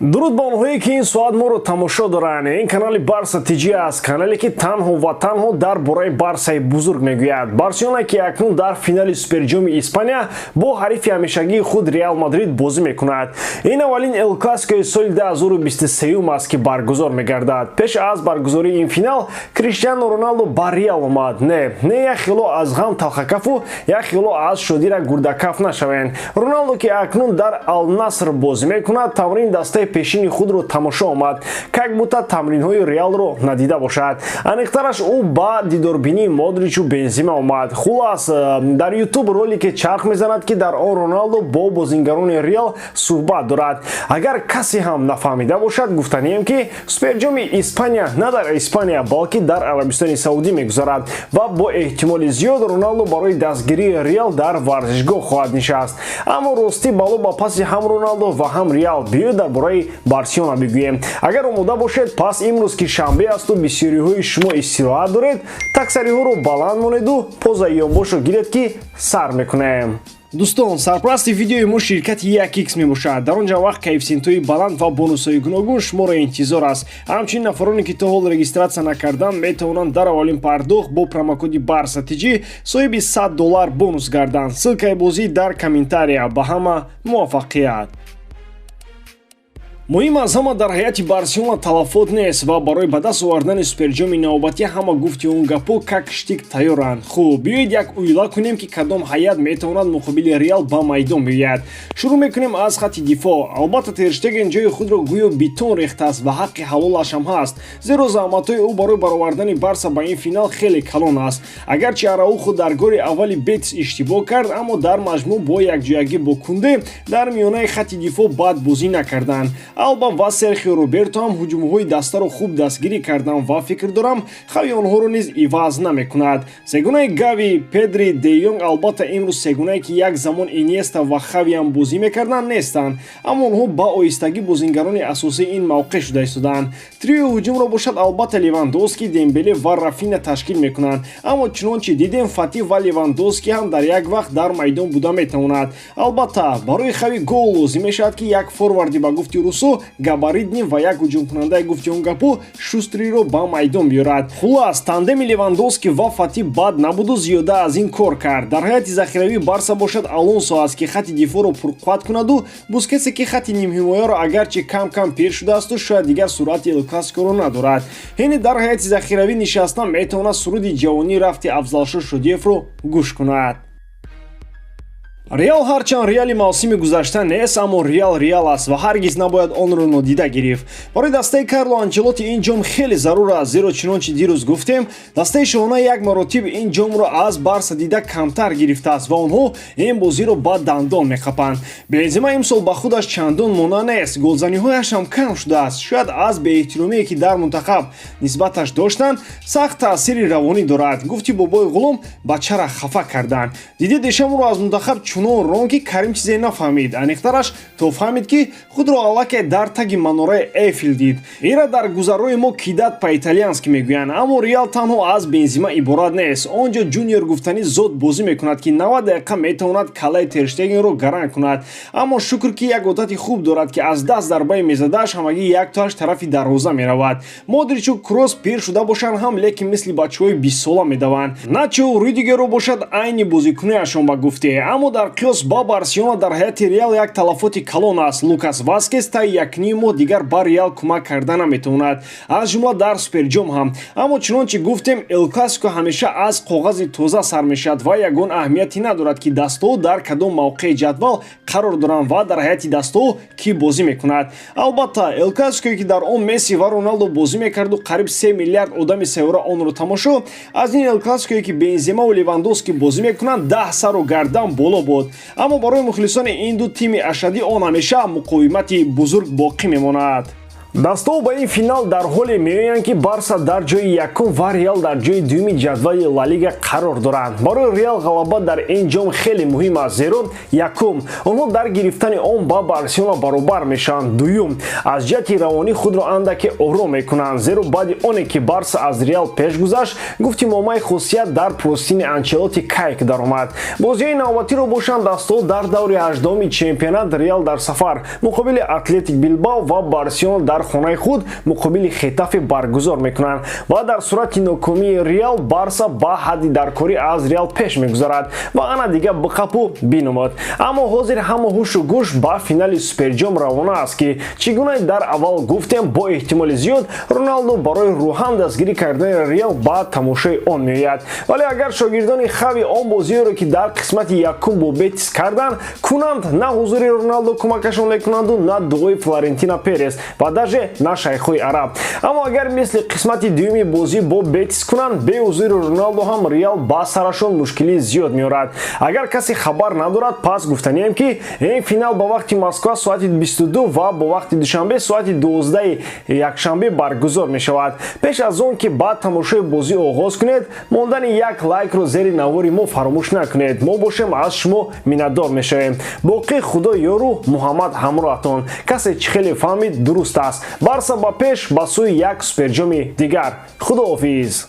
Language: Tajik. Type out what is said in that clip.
Дуруд ба онҳое, ки ин соат моро тамошо доранд. Ин канали Барса ТЖ аст, канале, ки танҳо ва танҳо дар бораи Барсаи бузург мегӯяд. Барселона, ки акнун дар финали Суперҷоми Испания бо ҳарифи ҳамешагии худ Реал Мадрид бозӣ мекунад. Ин аввалин Эл Классикои соли 2023 аст, ки баргузор мегардад. Пеш аз баргузории ин финал Криштиану Роналдо ба Реал омад. Не, не, як хело аз ғам талхакафу як хело аз шодира гурдакаф нашавед. Роналдо, ки акнун дар Ал Наср бозӣ мекунад, тамрини дастаи пешини худро тамошо омад, как будто тамринҳои Реалро надида бошад. Аниқтараш, ӯ ба дидорбинии Модричу Бензима омад. Хулас, дар Ютуб ролике чарх мезанад, ки дар он Роналдо бо бозингарони Реал суҳбат дорад. Агар касе ҳам нафаҳмида бошад, гуфтанием, ки Суперҷоми Испания на дар Испания, балки дар Арабистони Саудӣ мегузарад ва бо эҳтимоли зиёд Роналдо барои дастгирии Реал дар варзишгоҳ хоҳад нишаст. Аммо ростӣ, бало ба паси ҳам Роналдо ва ҳам Реал. Биёед, дар бораи Барселона бигӯем. Агар омода бошед, пас имрӯз, ки шанбе асту бисёриҳои шумо истироҳат доред, таксариҳоро баланд монеду позаи ёнбошро гиред, ки сар мекунем. Дӯстон, сарпарасти видеои мо ширкати 1x мебошад. Дар он ҷа вақт коэффисиентҳои баланд ва бонусҳои гуногун шуморо интизор аст. Ҳамчунин нафароне, ки то ҳол регистрация накарданд, метавонанд дар аввалин пардохт бо промокоди Барса ТЖ соҳиби 100 доллар бонус гарданд. Ссылкаи бозӣ дар комментария. Ба ҳама муваффақият! Муҳим аз ҳама, дар ҳайати Барселона талафот нест ва барои ба даст овардани суперҷоми навбатӣ ҳама гуфти он гапо как штык тайёранд. Хуб, биёед, як уйла кунем, ки кадом ҳайат метавонад муқобили Реал ба майдон биёяд. Шурӯъ мекунем аз хатти дифоъ. Албатта, Терштеген ҷои худро гӯё бетон рехтааст ва ҳаққи ҳалолаш ҳам ҳаст, зеро заҳматҳои ӯ барои баровардани Барса ба ин финал хеле калон аст. Агарчи Араухо дар голи аввали Бетис иштибоҳ кард, аммо дар маҷмӯъ бо якҷоягӣ бо Кунде дар миёнаи хатти дифоъ бад бозӣ накарданд. Алба ва Серхио Роберто ҳам ҳуҷумҳои дастаро хуб дастгирӣ карданд ва фикр дорам, Хави онҳоро низ иваз намекунад. Сегунаи Гави, Педри, Де Йонг албатта имрӯз сегунае, ки як замон Иньеста ва Хави ҳам бозӣ мекарданд, нестанд, аммо онҳо ба оҳистагӣ бозингарони асосии ин мавқеъ шуда истодаанд. Триои ҳуҷумро бошад, албатта, Левандовски, Дембеле ва Рафина ташкил мекунанд, аммо чунончи дидем, Фати ва Левандовски ҳам дар як вақт дар майдон буда метавонад. Албатта, барои Хави гол лозим мешавад, ки як форварди ба гуфти русо габаритный ва як ҳуҷумкунандаи гуфти он гапо шустрый ро ба майдон биёрад. Хулас, тандеми Левандовски ва Фати бад набуду зиёда аз ин кор кард. Дар ҳайати захиравии Барса бошад, Алонсо аст, ки хатти дифоъро пурқувват кунаду Бускесе, ки хатти нимҳимояро агарчи кам-кам пир шудаасту шояд дигар суръати Эл Классикоро надорад. Ҳини дар ҳайати захиравӣ нишаста метавонад суруди ҷавонӣ рафти Афзалшо Шодиевро гӯш кунад. Реал ҳарчанд Реали мавсими гузашта нест, аммо Реал Реал аст ва ҳаргиз набояд онро нодида гирифт. Барои дастаи Карло Анчелоти ин ҷом хеле зарур аст, зеро чунончи дирӯз гуфтем, дастаи шоҳона як маротиб ин ҷомро аз Барса дида камтар гирифтааст ва онҳо ин бозиро ба дандон меқапанд. Бензима имсол ба худаш чандон монанд нест, голзаниҳояш ҳам кам шудааст. Шояд аз беэҳтиромие, ки дар мунтахаб нисбаташ доштанд, сахт таъсири равонӣ дорад. Гуфти бобои ғулом, бачара хафа карданд. Дидед, дешамро аз мунтахаб чунон рон, ки Карим чизе нафаҳмид. Аниқтараш, то фаҳмид, ки худро аллакай дар таги манораи Эйфел дид. Ира дар гузаррои мо «кидать по-итальянски» мегӯянд. Аммо Реал танҳо аз Бензима иборат нест. Он ҷо Ҷуниор гуфтанӣ зод бозӣ мекунад, ки 90 дақиқа метавонад каллаи Терштегенро гаранг кунад. Аммо шукр, ки як одати хуб дорад, ки аз 10 зарбаи мезадааш ҳамагӣ яктоаш тарафи дарвоза меравад. Модричу Кросс пир шуда бошанд ҳам, лекин мисли бачаҳои 20сола медаванд. Начо, Рюдигерро бошад, айни бозикуниашон ба гуфте. Аммо дар қиёс ба Барселона дар ҳайати Реал як талафоти калон аст. Лукас Васкес таи якним моҳ дигар ба Реал кӯмак карда наметавонад, аз ҷумла дар суперҷом ҳам. Аммо чунончи гуфтем, Эл Классико ҳамеша аз коғази тоза сар мешавад ва ягон аҳамияте надорад, ки дастаҳо дар кадом мавқеи ҷадвал қарор доранд ва дар ҳайати дастаҳо кӣ бозӣ мекунад. Албатта, Эл Классикое, ки дар он Месси ва Роналдо бозӣ мекарду қариб 3 миллиард одами сайёра онро тамошо, аз ин Эл Классикое, ки Бенземаву Левандовски бозӣ мекунанд, 10 сару гардан боло буд. Аммо барои мухлисони ин ду тими ашаддӣ он ҳамеша муқовимати бузург боқӣ мемонад. Дастаҳо ба ин финал дар ҳоле меоянд, ки Барса дар ҷои якум ва Реал дар ҷои дуюми ҷадвали Ла Лига қарор доранд. Барои Реал ғалаба дар ин ҷом хеле муҳим аст, зеро, якум, онҳо дар гирифтани он ба Барселона баробар мешаванд, дуюм, аз ҷиҳати равонӣ худро андаке ором мекунанд, зеро баъди оне ки Барса аз Реал пеш гузашт, гуфти момаи хусусият дар простини Анчелоти кайк даромад. Бозиҳои навбатиро бошанд, дастаҳо дар даври 18-уми чемпионат Реал дар сафар муқобили Атлетик Билбао ва Барселона дар хонаи худ муқобили Хетафе баргузор мекунанд. Ва дар сурати нокомии Реал, Барса ба ҳадди даркорӣ аз Реал пеш мегузарад ва ана дига биқапу бинумад. Аммо ҳозир ҳама ҳушу гӯш ба финали Суперҷом равона аст, ки чӣ гуна дар аввал гуфтем, бо эҳтимоли зиёд Роналдо барои рӯҳан дастгирӣ кардани Реал ба тамошои он меояд. Вале агар шогирдони Хави он бозиеро, ки дар қисмати якум бо Бетис карданд, кунанд, на ҳузури Роналдо кӯмакашон мекунанду, на дуои Флорентино Перес ва даже на шайхҳои араб. Аммо агар мисли қисмати дуюми бозӣ бо Бетис кунанд, бе ҳузури Роналдо ҳам Реал ба сарашон мушкилии зиёд меорад. Агар касе хабар надорад, пас гуфтанием, ки ин финал ба вақти Москва соати 22 ва бо вақти Душанбе соати 12 якшанбе баргузор мешавад. Пеш аз он ки ба тамошои бозӣ оғоз кунед, мондани як лайкро зери навори мо фаромӯш накунед. Мо бошем, аз шумо миннатдор мешавем. Боқӣ Худо ёру Муҳаммад ҳамроҳатон. Касе чӣ хеле фаҳмид, дуруст аст. Барса ба пеш, ба сӯи як Суперҷоми дигар. Худоҳофиз.